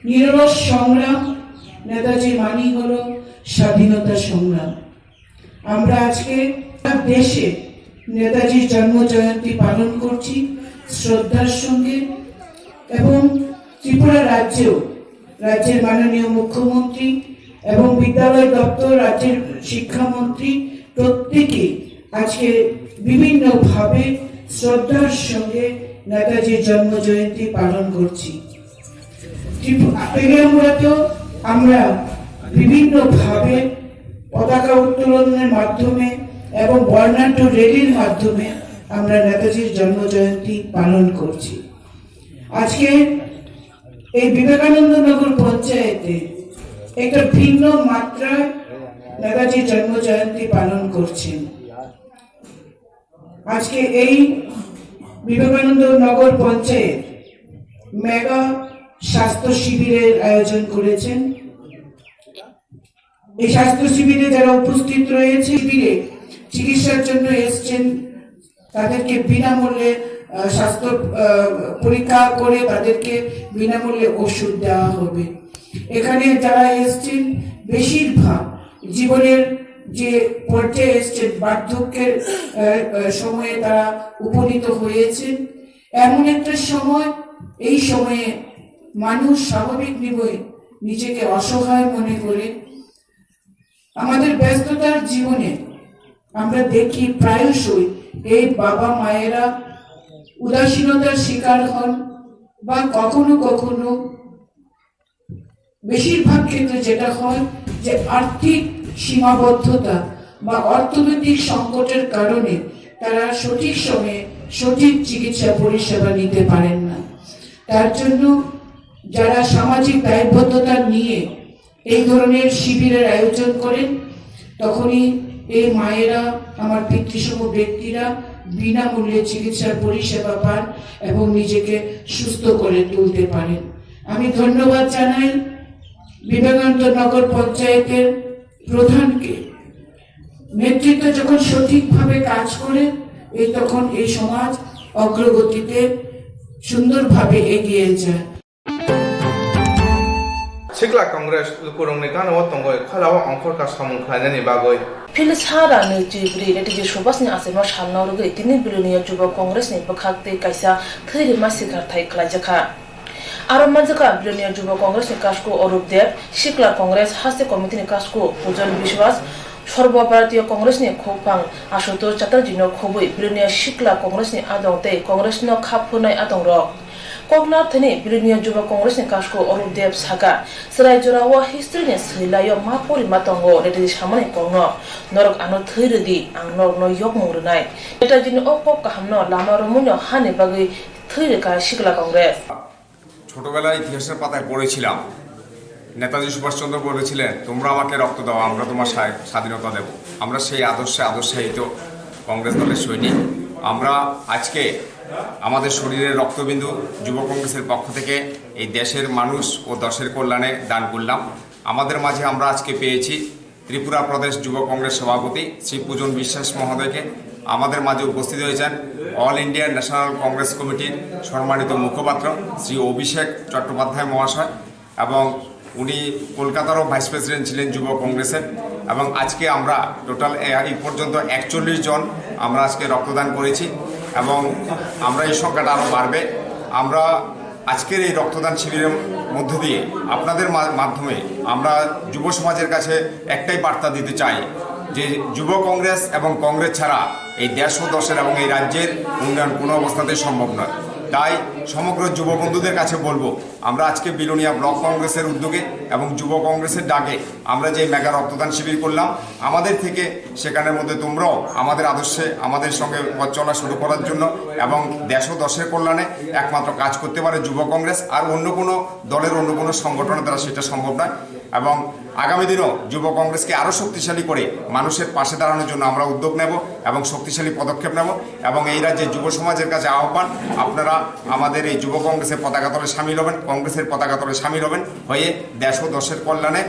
নিরলস সংগ্রাম, নেতাজি মানি হলো স্বাধীনতা সংগ্রাম। আমরা আজকে সারা দেশে নেতাজির জন্ম জয়ন্তী পালন করছি শ্রদ্ধার সঙ্গে, এবং ত্রিপুরা রাজ্যেও রাজ্যের মাননীয় মুখ্যমন্ত্রী এবং বিদ্যালয় দপ্তর, রাজ্যের শিক্ষামন্ত্রী প্রত্যেকে আজকে বিভিন্নভাবে শ্রদ্ধার সঙ্গে নেতাজির জন্ম জয়ন্তী পালন করছি। ত্রিপু-, তেলিয়ামুড়াতেও আমরা বিভিন্নভাবে পতাকা উত্তোলনের মাধ্যমে এবং বর্ণাঢ্য র‍্যালির মাধ্যমে আমরা নেতাজির জন্ম জয়ন্তী পালন করছি। আজকে এই বিবেকানন্দ নগর পঞ্চায়েতে একটা ভিন্ন মাত্রায় নেতাজির জন্ম জয়ন্তী পালন করছেন। আজকে এই বিবেকানন্দ নগর পঞ্চায়েত মেগা স্বাস্থ্য শিবিরের আয়োজন করেছেন। এই স্বাস্থ্য শিবিরে যারা উপস্থিত রয়েছে, শিবিরে চিকিৎসার জন্য এসছেন তাদেরকে বিনামূল্যে আহ, স্বাস্থ্য আহ, পরীক্ষা করে তাদেরকে বিনামূল্যে ওষুধ দেওয়া হবে। এখানে যারা এসছেন, বেশিরভাগ জীবনের যে পর্যায়ে এসছেন, বার্ধক্যের আহ, আহ, সময়ে তারা উপনীত হয়েছেন। এমন একটা সময়, এই সময়ে মানুষ স্বাভাবিক নিয়মে নিজেকে অসহায় মনে করে। আমাদের ব্যস্ততার জীবনে আমরা দেখি প্রায়শই এই বাবা মায়েরা উদাসীনতার শিকার হন, বা কখনো কখনো, বেশিরভাগ ক্ষেত্রে যেটা হয়, যে আর্থিক সীমাবদ্ধতা বা অর্থনৈতিক সংকটের কারণে তারা সঠিক সময়ে সঠিক চিকিৎসা পরিষেবা নিতে পারেন না। তার জন্য যারা সামাজিক দায়বদ্ধতা নিয়ে এই ধরনের শিবিরের আয়োজন করেন, তখনই এই মায়েরা, আমার পিতৃসম ব্যক্তিরা বিনামূল্যে চিকিৎসার পরিষেবা পান এবং নিজেকে সুস্থ করে তুলতে পারেন। আমি ধন্যবাদ জানাই বিবেকানন্দ নগর পঞ্চায়েতের প্রধানকে। নেতৃত্ব যখন সঠিকভাবে কাজ করে, এই তখন এই সমাজ অগ্রগতিতে সুন্দরভাবে এগিয়ে যায়। Sikla Congress lukurokni gana-o tongwi kholao ongkhorka samung khlainani bagwi. Philsa Rani Chibri Letiji Subhasni achaima salno rwgwi tini Bilonia Juba Congressni bwkhak tei kaisa thwi rima sikharthai khlaijakha. Aro manjakha Bilonia Juba Congressni kasku Orup Deb, Sikla Congress Haste Committeeni kasku Pujon Biswas, Sarbo Bharatiya Congressni khukphang Ashutosh Chatterjeeno khobwi Bilonia Sikla Congressni adong tei Congressno kha phurnai adongrok. Koknathani Bilonia Juba Congressni kasku Orup Deb saka, chwrai jorao historyni swilaio ma porima tongo Netaji samani kokno, norok ano thwi rwdi, ang norokno yokmung rwnai. Netajini o kok kahamno lama romwino hani bagwi thwi rwkha Sikla Congress. ছোটবেলায় ইতিহাসের পাতায় পড়েছিলাম, নেতাজি সুভাষচন্দ্র বলেছিলেন, "তোমরা আমাকে রক্ত দাও, আমরা তোমার স্বায়-, স্বাধীনতা দেব।" আমরা সেই আদর্শে আদর্শায়িত কংগ্রেস দলের সৈনিক। আমরা আজকে আমাদের শরীরের রক্তবিন্দু যুব কংগ্রেসের পক্ষ থেকে এই দেশের মানুষ ও দেশের কল্যাণে দান করলাম। আমাদের মাঝে আমরা আজকে পেয়েছি ত্রিপুরা প্রদেশ যুব কংগ্রেস সভাপতি শ্রী পূজন বিশ্বাস মহোদয়কে। আমাদের মাঝে উপস্থিত হয়েছেন অল ইন্ডিয়া ন্যাশনাল কংগ্রেস কমিটির সম্মানিত মুখপাত্র শ্রী অভিষেক চট্টোপাধ্যায় মহাশয়, এবং উনি কলকাতারও ভাইস প্রেসিডেন্ট ছিলেন যুব কংগ্রেসের। এবং আজকে আমরা টোটাল এই পর্যন্ত একচল্লিশ জন আমরা আজকে রক্তদান করেছি, এবং আমরা এই সংখ্যাটা আরও বাড়বে। আমরা আজকের এই রক্তদান শিবিরের মধ্য দিয়ে আপনাদের মা-, মাধ্যমে আমরা যুব সমাজের কাছে একটাই বার্তা দিতে চাই যে যুব কংগ্রেস এবং কংগ্রেস ছাড়া এই দেশ ও দশের এবং এই রাজ্যের উন্নয়ন কোনো অবস্থাতেই সম্ভব নয়। তাই সমগ্র যুব বন্ধুদের কাছে বলবো, আমরা আজকে বিলোনিয়া ব্লক কংগ্রেসের উদ্যোগে এবং যুব কংগ্রেসের ডাকে আমরা যে মেগা রক্তদান শিবির করলাম, আমাদের থেকে সেখানের মধ্যে তোমরাও আমাদের আদর্শে আমাদের সঙ্গে পথ চলা শুরু করার জন্য এবং দেশ ও দশের কল্যাণে একমাত্র কাজ করতে পারে যুব কংগ্রেস। আর অন্য কোনো দলের, অন্য কোনো সংগঠনের দ্বারা সেটা সম্ভব নয়। এবং আগামী দিনেও যুব কংগ্রেসকে আরও শক্তিশালী করে মানুষের পাশে দাঁড়ানোর জন্য আমরা উদ্যোগ নেব এবং শক্তিশালী পদক্ষেপ নেব। এবং এই রাজ্যে যুব সমাজের কাছে আহ্বান, আপনারা আমাদের এই যুব কংগ্রেসের পতাকা তলে সামিল হবেন, কংগ্রেসের পতাকা তলে সামিল হবেন, হয়ে দেশ ও দশের কল্যাণে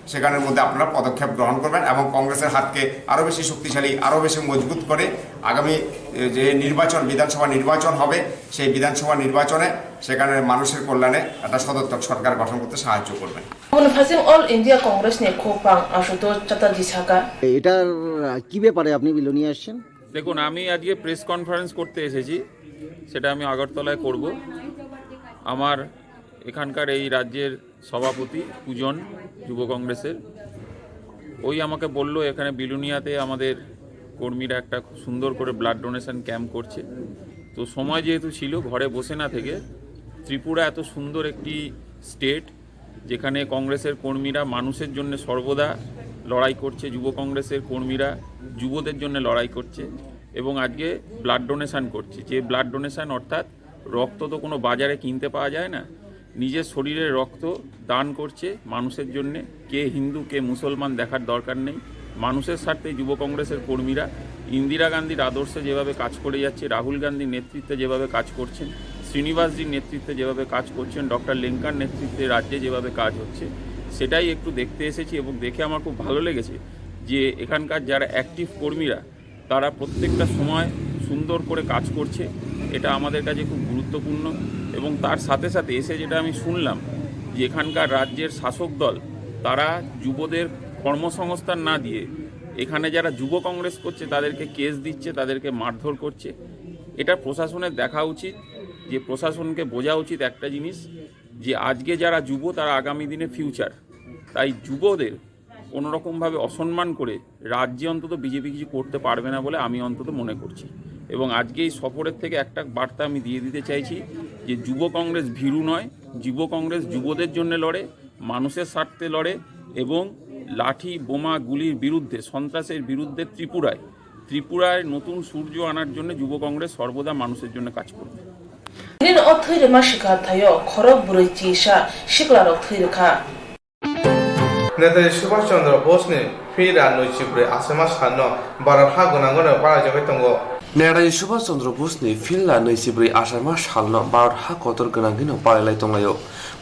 সেখানের মধ্যে আপনারা পদক্ষেপ গ্রহণ করবেন এবং কংগ্রেসের হাতকে আরও বেশি শক্তিশালী, আরও বেশি মজবুত করে আগামী, এ, যে নির্বাচন, বিধানসভা নির্বাচন হবে, সেই বিধানসভা নির্বাচনে সেখানে মানুষের কল্যাণে একটা সদর্থক সরকার গঠন করতে সাহায্য করবেন। Omo ni phasing All India Congress ni khopang Ashutosh Chatterjee saka. এটার আহ, কি ব্যাপারে আপনি বিলোনিয়া আসছেন? দেখুন, আমি আজকে প্রেস কনফারেন্স করতে এসেছি, সেটা আমি আগরতলায় করব। আমার এখানকার এই রাজ্যের সভাপতি পূজন যুব কংগ্রেসের, ওই আমাকে বলল এখানে বিলোনিয়াতে আমাদের কর্মীরা একটা খুব সুন্দর করে ব্লাড ডোনেশন ক্যাম্প করছে। তো সময় যেহেতু ছিল, ঘরে বসে না থেকে ত্রিপুরা এত সুন্দর একটি স্টেট, যেখানে কংগ্রেসের কর্মীরা মানুষের জন্য সর্বদা লড়াই করছে, যুব কংগ্রেসের কর্মীরা যুবদের জন্য লড়াই করছে এবং আজকে ব্লাড ডোনেশন করছে। যে ব্লাড ডোনেশন অর্থাৎ রক্ত তো কোনো বাজারে কিনতে পাওয়া যায় না, নিজের শরীরের রক্ত দান করছে মানুষের জন্যে। কে হিন্দু, কে মুসলমান দেখার দরকার নেই। মানুষের স্বার্থে যুব কংগ্রেসের কর্মীরা ইন্দিরা গান্ধীর আদর্শে যেভাবে কাজ করে যাচ্ছে, রাহুল গান্ধীর নেতৃত্বে যেভাবে কাজ করছেন, শ্রীনিবাসজির নেতৃত্বে যেভাবে কাজ করছেন, ডক্টর লেঙ্কার নেতৃত্বে রাজ্যে যেভাবে কাজ হচ্ছে, সেটাই একটু দেখতে এসেছি এবং দেখে আমার খুব ভালো লেগেছে যে এখানকার যারা অ্যাক্টিভ কর্মীরা, তারা প্রত্যেকটা সময় সুন্দর করে কাজ করছে, এটা আমাদের কাছে খুব গুরুত্বপূর্ণ। এবং তার সাথে সাথে এসে যেটা আমি শুনলাম, যে এখানকার রাজ্যের শাসক দল, তারা যুবদের কর্মসংস্থান না দিয়ে এখানে যারা যুব কংগ্রেস করছে, তাদেরকে কেস দিচ্ছে, তাদেরকে মারধর করছে। এটা প্রশাসনের দেখা উচিত, যে প্রশাসনকে বোঝা উচিত একটা জিনিস, যে আজকে যারা যুব, তারা আগামী দিনে ফিউচার। তাই যুবদের কোনো রকমভাবে অসম্মান করে রাজ্যে অন্তত বিজেপি কিছু করতে পারবে না বলে আমি অন্তত মনে করছি। এবং আজকে এই সফরের থেকে একটা বার্তা আমি দিয়ে দিতে চাইছি, যে যুব কংগ্রেস ভীরু নয়, যুব কংগ্রেস যুবদের জন্য লড়ে, মানুষের স্বার্থে লড়ে। এবং লাঠি, বোমা, গুলির বিরুদ্ধে, সন্ত্রাসের বিরুদ্ধে ত্রিপুরায়, ত্রিপুরায় নতুন সূর্য আনার জন্য যুব কংগ্রেস সর্বদা মানুষের জন্য কাজ করবে। Nini o thwi rwma swkang thaio, khorok bwrwi chisa siklarok thwi rwkha. Netaji Subhash Chandra Bose ni phil ra nwichi brwi achaima salno Bharat ha gwnangwi no palaijagwi tongo. Netaji Subhash Chandra Bose ni phil ra nwichi brwi achaima salno Bharat ha kotor gwnangwi no palailai tonglaio.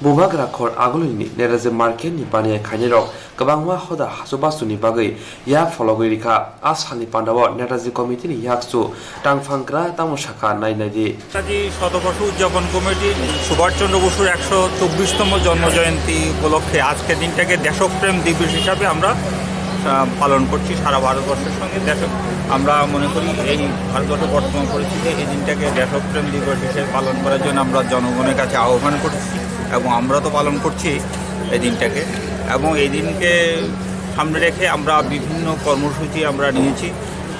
Bubagra khor agulini Netaji market ni baniya khainai rok kwbangma hoda hachu bachu ni bagwi yak phologwi rikha. A salni pandao Netaji committee ni yakchu tangphang gra tamo sakha nai naidi. Netaji শতবর্ষ উদযাপন কমিটির সুভাষচন্দ্র বসুর একশো চব্বিশতম জন্ম জয়ন্তী উপলক্ষে আজকের দিনটাকে দেশপ্রেম দিবস হিসাবে আমরা, আহ, পালন করছি সারা ভারতবর্ষের সঙ্গে। দেশ, আমরা মনে করি এই ভারতবর্ষের বর্তমান পরিস্থিতি এই দিনটাকে দেশপ্রেম দিবস হিসেবে পালন করার জন্য আমরা জনগণের কাছে আহ্বান করছি এবং আমরা তো পালন করছি এই দিনটাকে। এবং এই দিনকে সামনে রেখে আমরা বিভিন্ন কর্মসূচি আমরা নিয়েছি।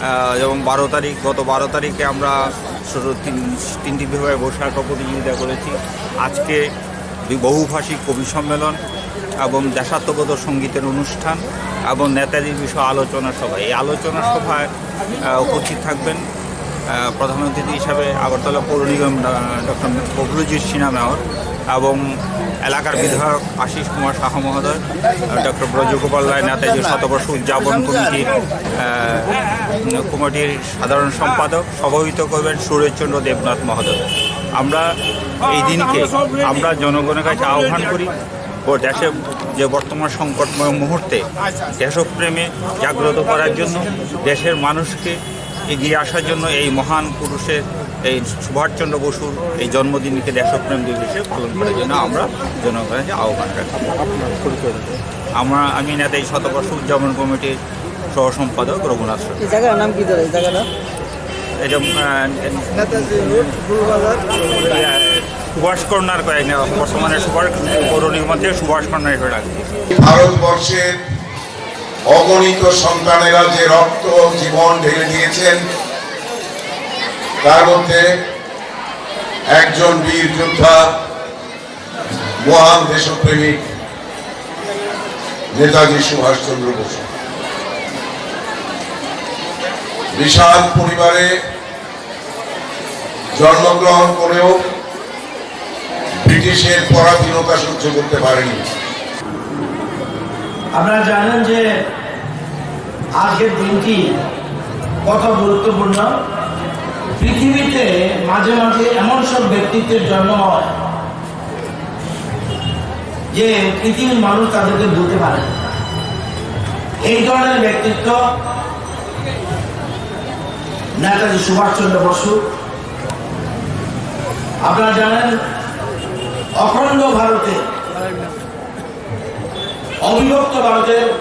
আহ, যেমন বারো তারিখ, গত বারো তারিখে আমরা ছোট তিন, তিনটি বিভাগে বসে আঁকা প্রতিযোগিতা করেছি। আজকে বি-, বহুভাষিক কবি সম্মেলন এবং দেশাত্মবোধক সঙ্গীতের অনুষ্ঠান এবং নেতাজির বিষয়ে আলোচনা সভা। এই আলোচনা সভায়, আহ, উপস্থিত থাকবেন, আহ, প্রধান অতিথি হিসাবে আগরতলা পৌর নিগম, আহ, ডক্টর ফখরুজ্জির সিনহা মেয়র এবং এলাকার বিধায়ক আশিস কুমার সাহা মহোদয়, আহ, ডক্টর ব্রজগোপাল রায়, নেতাজির শতবর্ষ উদযাপন কমিটির, আহ, কমিটির সাধারণ সম্পাদক, সভাপতিত্ব করবেন সুরেশচন্দ্র দেবনাথ মহোদয়। আমরা এই দিনকে আমরা জনগণের কাছে আহ্বান করি, ও দেশে যে বর্তমান সংকটময় মুহূর্তে দেশপ্রেমে জাগ্রত করার জন্য, দেশের মানুষকে এগিয়ে আসার জন্য এই মহান পুরুষের, এই সুভাষচন্দ্র বসুর এই জন্মদিনকে দেশপ্রেম দিবসে পালন করার জন্য আমরা জনগণের কাছে আহ্বান রাখি। আপনার পরিচয় দিন। আমরা, আমি নেতাজি শতবর্ষ উদযাপন কমিটির সহ সম্পাদক রঘুনাথ সরকার। এই জায়গার নাম কি দাদা, এই জায়গাটা? এটা, আহ, নেতাজি রোড, গুরুবাজার। ইয়া, সুভাষ কর্নার কয়েক না, বর্তমানে সুভাষ পৌর নিগম থেকে সুভাষ কর্নার হিসেবে ডাকে। ভারতবর্ষের অগণিত সন্তানেরা যে রক্ত জীবন ঢেলে দিয়েছেন, তার মধ্যে একজন বীর যোদ্ধা, মহান দেশপ্রেমিক নেতাজি সুভাষচন্দ্র বসু। বিশাল পরিবারে জন্মগ্রহণ করেও ব্রিটিশের পরাধীনতা সহ্য করতে পারেনি। আপনারা জানেন যে আজকের দিনটি কত গুরুত্বপূর্ণ। পৃথিবীতে মাঝে মাঝে এমন সব ব্যক্তিত্বের জন্ম হয় যে পৃথিবীর মানুষ তাদেরকে ভুলতে পারে না। এই ধরনের ব্যক্তিত্ব নেতাজি সুভাষচন্দ্র বসু। আপনারা জানেন, অখণ্ড ভারতে, অবিভক্ত ভারতের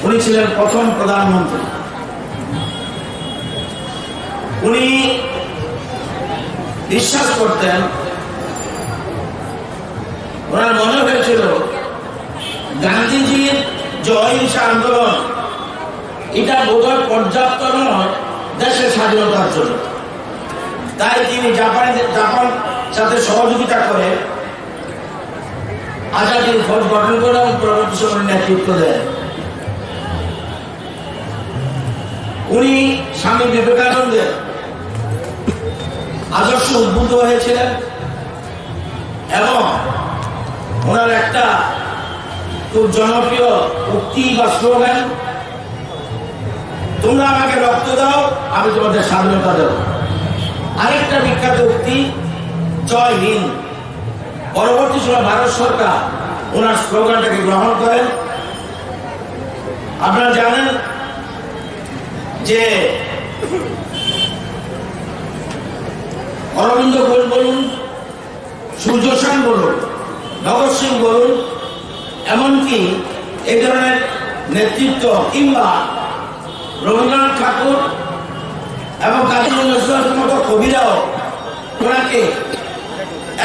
উনি ছিলেন প্রথম প্রধানমন্ত্রী। উনি বিশ্বাস করতেন, ওনার মনে হয়েছিল গান্ধীজির যে অহিংসা আন্দোলন, এটা বোধহয় পর্যাপ্ত নয় দেশের স্বাধীনতার জন্য। তাই তিনি জাপানি, জাপান সাথে সহযোগিতা করে আজাদির ফৌজ গঠন করে এবং পরবর্তী সময় নেতৃত্ব দেন। উনি স্বামী বিবেকানন্দের আদর্শ উদ্বুদ্ধ হয়েছিলেন এবং ওনার একটা খুব জনপ্রিয় উক্তি বা স্লোগান, "তোমরা আমাকে রক্ত দাও, আমি তোমাদের স্বাধীনতা দেব।" আরেকটা বিখ্যাত উক্তি, "জয় হিন্দ।" পরবর্তী সময় ভারত সরকার ওনার স্লোগানটাকে গ্রহণ করেন। আপনারা জানেন যে অরবিন্দ ঘোষ বলুন, সূর্য সেন বলুন, ভগৎ সিং বলুন, এমনকি এই ধরনের নেতৃত্ব কিংবা রবীন্দ্রনাথ ঠাকুর এবং কাজী নজরুল ইসলামের মতো কবিরাও ওনাকে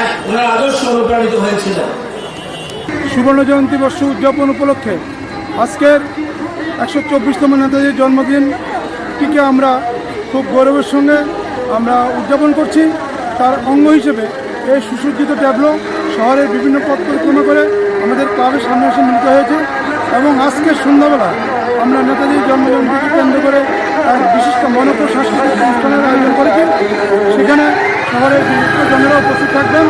এক, ওনার আদর্শ অনুপ্রাণিত হয়েছিলেন। সুবর্ণ জয়ন্তী বর্ষ উদযাপন উপলক্ষে আজকের একশো চব্বিশতম নেতাজির জন্মদিনটিকে আমরা খুব গৌরবের সঙ্গে আমরা উদযাপন করছি। তার অঙ্গ হিসেবে এই সুসজ্জিত ট্যাবলো শহরের বিভিন্ন পথ পরিক্রমা করে আমাদের ক্লাবের সামনে এসে মিলিত হয়েছে এবং আজকে সন্ধ্যাবেলা আমরা নেতাজির জন্মজয়ন্তীকে কেন্দ্র করে এক বিশিষ্ট মণিপুর সাংস্কৃতিক অনুষ্ঠানের আয়োজন করেছি। সেখানে শহরের বিশিষ্ট জনেরা উপস্থিত থাকবেন।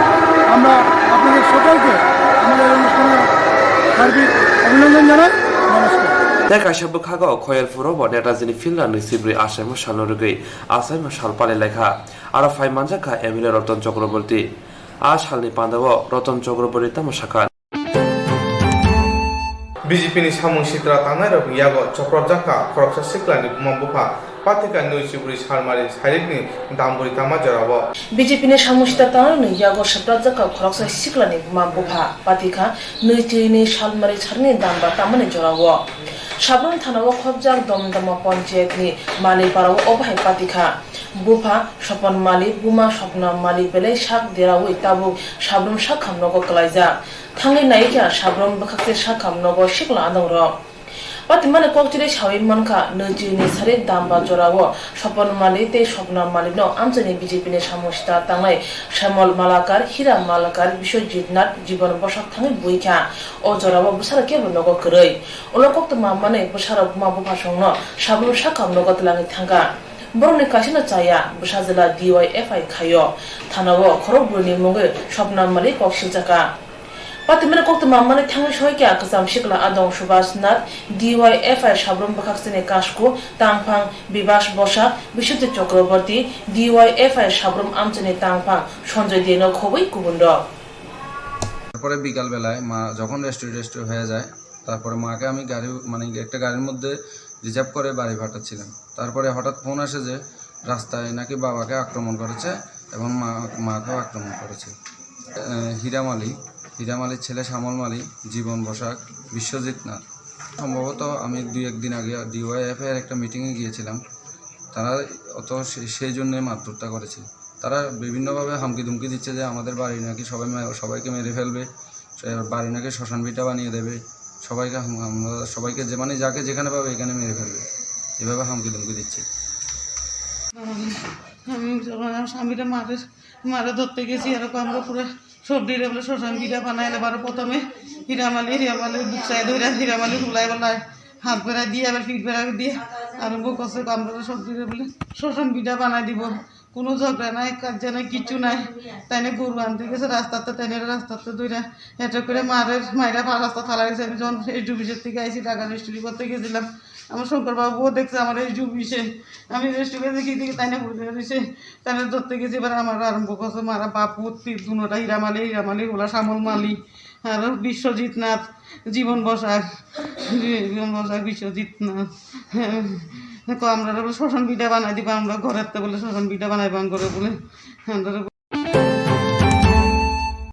আমরা আপনাদের সকলকে আমাদের অনুষ্ঠানে হার্দিক অভিনন্দন জানাই। নমস্কার। Tei kaisa bwkhago Khoyerphuro bo Netajini Field ni sibri achaima salno rwgwi achaima sal palai laikha. Aro phai manjakha M L A Roton Chakraborty. A salni pandao Roton Chakraborty tamo sakha. B J P ni samung sitra tangnairokni yago chopropjak kha khoroksa siklani buma bupha, pathika nwi chibri salmari sairikni damburi tama jorao. B J P ni samung sitra tangnairokni yago chopropjak kha khoroksa siklani buma bupha, pathika nwi chini salmari sairikni damba tamani jorao. Sabrum thanao khopjak Domdoma panchayatni Maliparao obo hai pathika. Bupha Sopon Mali, buma Sopna Mali belai sak deraui tabuk Sabrum sakham nogo kwlaijak. Thangwi naikha Sabrum bwkhakse sakham nogo sikla adongrok. Patimani kokchiri sawi mankha, nwi chini sarik damba jorao Sopon Mali tei Sopna Malino amchaini B J P ni samung sitra tangnai Shyamol Malakar, Hira Malakar, Biswajit Nath, Jibon Bosak thangwi buikha. O jorao bwsarok kebo nogo kwrwi. Ulo koktwma manwi bwsarok buma buphasongno Sabrum sakham nogo twlangwi thangkha. Borokni kaisano chaya, bwsajwla D Y F I khaio. Thanao khorokbrwini mungwi Sopna Mali kok siljakha. Patimani koktwma manwi thangwi soikha kwcham sikla adong Subhas Nath, D Y F I Sabrum bwkhaksini kasku tangphang Bibas Bosak, Biswajit Chakraborty, D Y F I Sabrum amchaini tangphang Sanjoy Deno khobwi kubunrok. তারপরে বিকালবেলায় মা যখন rest rest হয়ে যায়, তারপরে মাকে আমি গাড়ি, মানে, একটা গাড়ির মধ্যে রিজার্ভ করে বাড়ি পাঠাচ্ছিলাম। তারপরে হঠাৎ ফোন আসে যে রাস্তায় নাকি বাবাকে আক্রমণ করেছে এবং মা, মাকেও আক্রমণ করেছে। আহ, হীরা মালি, হীরা মালির ছেলে শ্যামল মালি, জীবন বসাক, বিশ্বজিৎ নাথ। সম্ভবত আমি দুই একদিন আগে ডিওয়াইএফআই এর একটা মিটিংয়ে গিয়েছিলাম, তারা অত সে-, সেই জন্যই মারধরটা করেছে। তারা বিভিন্নভাবে হুমকি ধমকি দিচ্ছে যে আমাদের বাড়ি নাকি সবাই মে-, সবাইকে মেরে ফেলবে, সে বাড়ি নাকি শ্মশান ভিটা বানিয়ে দেবে, সবাইকে হুম-, আমরা সবাইকে যে, মানে, যাকে যেখানে পাবে এখানে মেরে ফেলবে, এভাবে হুমকি ধমকি দিচ্ছে। আমি যখন আমার স্বামীরা মারে, মারে ধরতে গেছি, এরকম আমরা পুরো সব দিয়ে বলে শ্মশান ভিটা বানাইলে বারো প্রথমে হীরামালি, হীরামালি বুক সাইড হইরা, হীরামালি হুলাই বেলায় হাত বেড়া দিয়ে, আবার পিঠ বেড়া দিয়ে আরম্ভ করছে, আমরা সব দিয়ে বলে শ্মশান ভিটা বানাই দিব। কোনো ঝগড়া নাই, কাজিয়া নাই, কিচ্ছু নাই। তাইনে গরু আনতে গেছে রাস্তাতে, তাইনে রাস্তাতে ধইরা এটা করে মারের, মাইরা পা রাস্তা ফালাই গেছে। আমি যখন এসডিপিসের থেকে আইছি, ঢাকা রেজিস্ট্রি করতে গেছিলাম, আমার শঙ্কর বাবুও দেখছে আমার এসডিপিসে। আমি রেজিস্ট্রি করে দেখি, দেখি তাইনে ঘুরে রয়েছে, তাইনে ধরতে গেছি। এবার আমার আরম্ভ করছে মারা, বাপ পুত দুনোটা, হীরামালি, হীরামালি ওলা শ্যামল মালি, আর বিশ্বজিৎ নাথ, জীবন বসাক, জীবন বসাক, বিশ্বজিৎ নাথ। তো আমরা বলে শ্মশান ভিটা বানাই দিবা, আমরা ঘরের তো বলে শ্মশান ভিটা বানাইবা করে বলে। আমরা